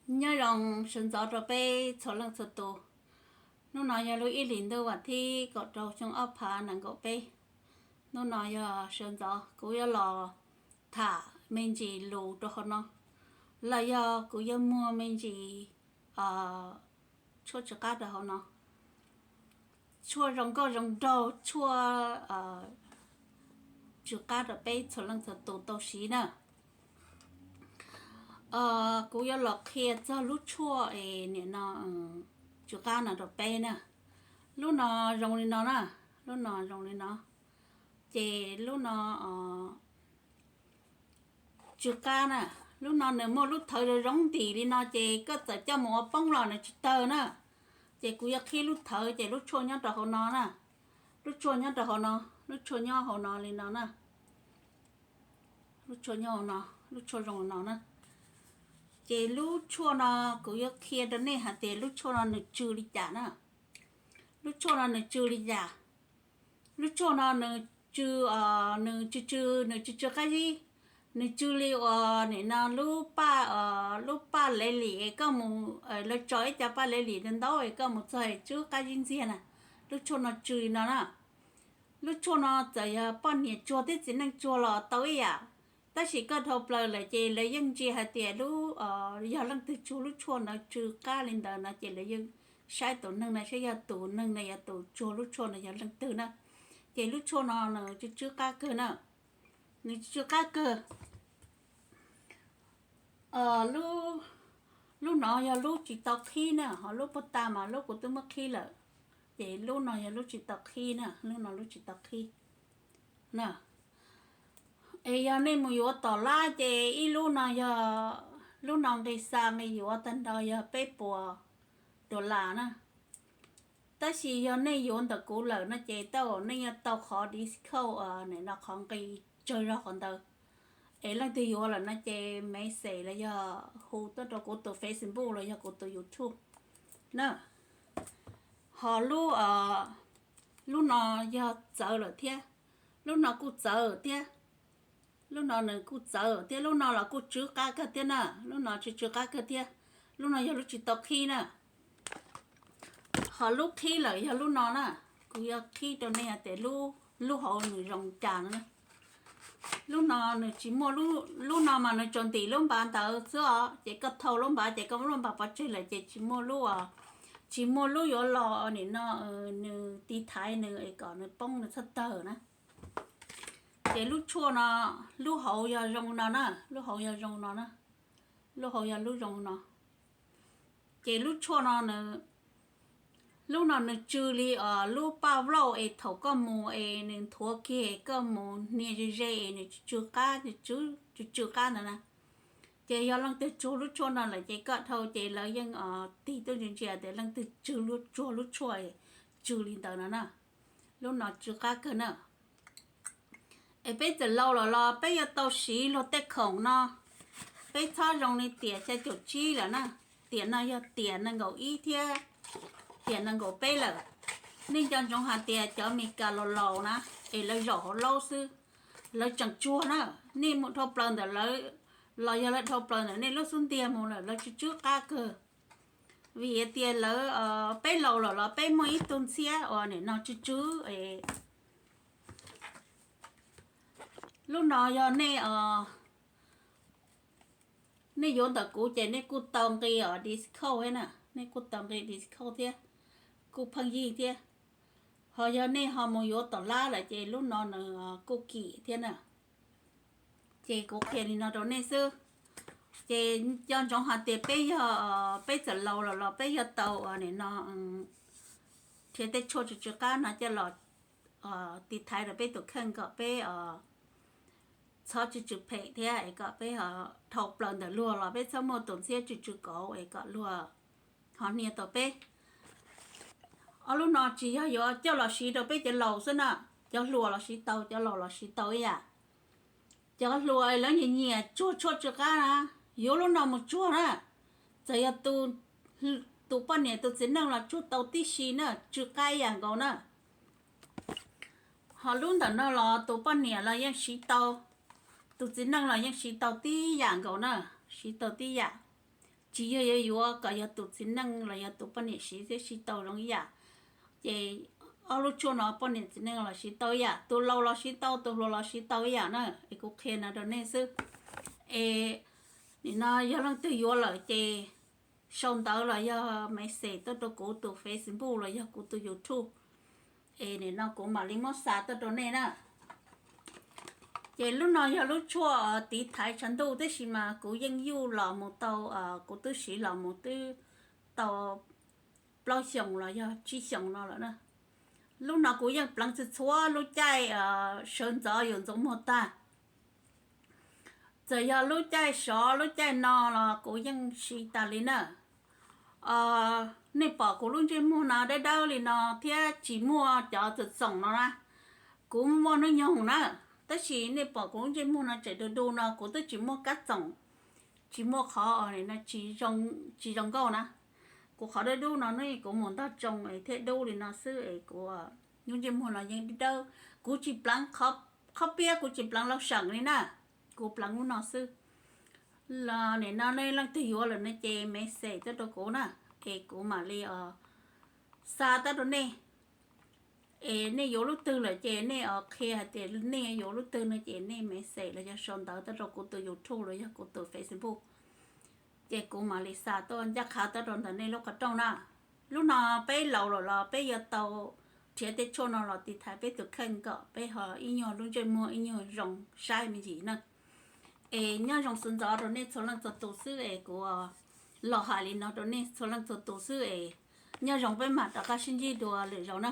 Nyob zoo sawv ntxov rau peb txhua leej txhua tus. Hnub no yog lub ib hlis ntuj vas thib kaum rau xyoo ob phav nees nkaum peb. Hnub no yog sawv ntxov kuv yuav los tham me ntsis lus rau hauv no, los yog kuv yuav muag me ntsis tshuaj tsw qab rau hauv no. Tshuaj zoo nkauj zoo nraug, tshuaj tsw qab rau peb txhua leej txhua tus tau siv na. Kuv yuav los qhia txog lub tshuaj es nim no tsw qab no rau peb na. Lub no zoo li no na, lub no zoo li no. Ces lub no tsw qab na, lub no nws muaj lub thawv zoo zoo ntim li no ces koj txawm coj mus ua poob los nws tsis tawg na. Ces kuv yuav qhib lub thawv ces lub tshuaj nyob rau hauv no na. Lub tshuaj nyob rau hauv no, lub tshuaj nyob hauv no li no na. Lub tshuaj nyob hauv no, lub tshuaj zoo no na. Ces lub tshuaj no kuv yuav qhia rau nej hais tias lub tshuaj no nws tsw li cas na. Lub tshuaj no nws tsw li cas? Lub tshuaj no nws tsw, nws tsw tsw, nws tsw tsw qab zib. Nws tsw li uas nim no lub paj, lub paj lev lim es koj mus, lawv tso ib co paj lev lim ntau ntau es koj mus txog es tsw qab zib ntxiag na. Lub tshuaj no tsw li no na. Lub tshuaj no txawm yog poj niam tsuag thiab txiv neej tsuag los tau ib yam, tab sis koj dhau plaws lawm ces lawv yeej ntsia hais tias lub, yog leej twg tsuag lub tshuaj ntawd tsw qab li ntawd no ces lawv yeej saib tus neeg na, saib yog tus neeg na yog tus tsuag lub tshuaj na yog leej twg na. Ces lub tshuaj no nws tsw tsw qab kawg na, nws tsw tsw qab kawg. Lub no yog lub tsis tau qhib na, ho lub puag ta mas lub kuv twb muab qhib lawm. Ces lub no yog lub tsis tau qhib na, lub no lub tsis tau qhib na. Es yog nej mus yuav tom lab ces ib lub no yog, lub no nqi xa nqi yuav tag nrho yog peb puas dollar na. Tab sis yog nej yuav ntawm kuv lawm no ces tej zaum nej yuav tau qhov discount, nim no qhov nqi tsawg zog qhov ntawd. Es leej twg yuav lawm no ces message los yog hu tuaj rau kuv tus Facebook los yog kuv tus YouTube na. Ho lub, lub no yog txawv lawm thiab, lub no kuj txawv thiab. Lub no nws kuj txawv thiab, lub no los kuj tsw qab kawg thiab na, lub no tsw tsw qab kawg thiab. Lub no yog lub tsis tau qhib na. Ho lub qhib lawm yog lub no na, kuv yuav qhib rau nej hais tias lub hauv nws zoo cas no na. Lub no nws tsis muaj, lub no mas nws tsuas ntim lub npav ntawd xwb os, ces koj thau lub npav ces koj muab lub npav pov tseg lawm ces tsis muaj lub, tsis muaj lub yuav los nim no nws tiv thaiv nws es kom nws poob nws txhob tawg na. Ces lub tshuaj no, lub hauv yog zoo no na, lub hauv yog zoo no na, lub hauv yog lub zoo no. Ces lub tshuaj no nws, lub no nws tsw li lub paj vlauj es thaum koj mus es nws nthuav kiag koj mus hnia ze ze es nws tsw tsw qab, tsw tsw qab ntawd na. Ces yog leej twg tsuag lub tshuaj no lawm ces koj dhau ces lawv yeej tig tuaj ntsia ntsia tias leej twg tsw lub, tsuag lub tshuaj tsw li ntawd no na. Lub no tsw qab kawg na. Es peb txawm laus lawm los peb yuav tau siv luag tej khoom no, peb txhob zoo li tiam xya caum tsib lawm na. Tiam no yog tiam nees nkaum ib thiab tiam nees nkaum peb lawm. Nej nco ntsoov hais tias cov Amelikas laus laus na, es lawv zaum hauv laub xwb, lawv tseem tsuag na. Nej mus dhau plaws ntawm lawv, los yog lawv dhau plaws ntawm nej lub xub ntiag mus lawm lawv tsw tsw qab kawg. Vim hais tias lawv, peb laus lawm los peb muaj ib tug ntxhiab uas nim no tsw tsw. Lub no yog nej, nej yuav ntawm kuv ces nej kuj tau nqi discount thiab na, nej kuj tau nqi discount thiab, kuj pheej yig thiab. Ho yog nej ho mus yuav tom lab lawm ces lub no nws kuj kim thiab na. Ces kuv qhia li no rau nej xwb. Ces nco ntsoov hais tias peb yog, peb txawm laus lawm los peb yuav tau nim no nrhiav tej tshuaj tsw tsw qab no coj los tiv thaiv rau peb tus kheej kom peb txhob tsw tsw phem thiab es kom peb dhau plaws ntawm luag los peb txhob muaj tus ntxhiab tsw tsw kauv es kom luag ho hnia tau peb. Ob lub no tsis yog yuav coj los siv rau peb cov laus xwb na, cov hluas los siv tau, cov laus los siv tau ib yam. Cov hluas lawv nyiam nyiam tsuag tshuaj tsw qab na, yuav lub no mus tsuag na. Txawm yog tus poj niam tus txiv neej los tsuag tau tib si na, tsw qab ib yam nkaus na. Ho lub ntawm no los tus poj niam los yeej siv tau, tus txiv neej los yeej siv tau tib yam nkaus na, siv tau tib yam. tsis yog yuav yuav kom yog tus txiv neej los yog tus poj niam siv thiaj siv tau zoo ib yam. Ces ob lub tshuaj no poj niam txiv neej los siv tau ib yam, tus laus los siv tau, tus hluas los siv tau ib yam na. Es kuv qhia no rau nej xwb. Es nim no yog leej twg yuav lawm ces sau ntawv los yog message tuaj rau kuv tus Facebook los yog kuv tus YouTube, es nim no kuv mam li muab xa tuaj rau nej na. Ces lub no yog lub tshuaj tiv thaiv tshav ntuj, tab sis mas kuv yeej yuj los mus tau, kuv twb siv los mus twb tau plaub xyoos los yog tsib xyoos no lawm na. Lub no kuv yeej pleev txhua txhua lub caij sawv ntxov yuav ntxuav muag tag. Txawm yog lub caij sov lub caij no los kuv yeej siv tas li na. Nej pom kuv lub ntsej muag no dawb dawb li no thiab tsis muaj cov txoom txoom no na, kuv muaj hnub nyoog na. Tab sis nej pom kuv lub ntsej muag no tseem du du no, kuv twb tsis muaj kab txoom, tsis muaj qhov, tsis zoo nkauj na. Kuv qhov dawb dub no ne, kuv mus ntog tsoo es thiaj dub li no xwb es kuv lub ntsej muag no yeej dawb dawb. Kuv tsis pleev qhov piab, kuv tsis pleev los seem li na, kuv pleev lub no xwb. Los nim no nej leej twg yuav lawm no ces message tuaj rau kuv na, es kuv mam li xa tuaj rau nej. Es nej yuav lub twg lawm ces nej qhia hais tias nej yuav lub twg no ces nej message los yog sau ntawv tuaj rau kuv tus YouTube los yog kuv tus Facebook, ces kuv mam li xa tuaj ncaj qha tuaj rau ntawm nej lub qhov rooj na. Lub no peb laus lawm los peb yuav tau nrhiav tej tshuaj no los tiv thaiv peb tus kheej kom peb ho ib nyuag lub ntsej muag ib nyuag zoo saib me ntsis na. Es nyob zoo sawv ntxov rau nej txhua leej txhua tus xwb es kuv los hais li no rau nej txhua leej txhua tus xwb es nyob zoo, peb mam rov qab sib ntsib dua lwm zaus na.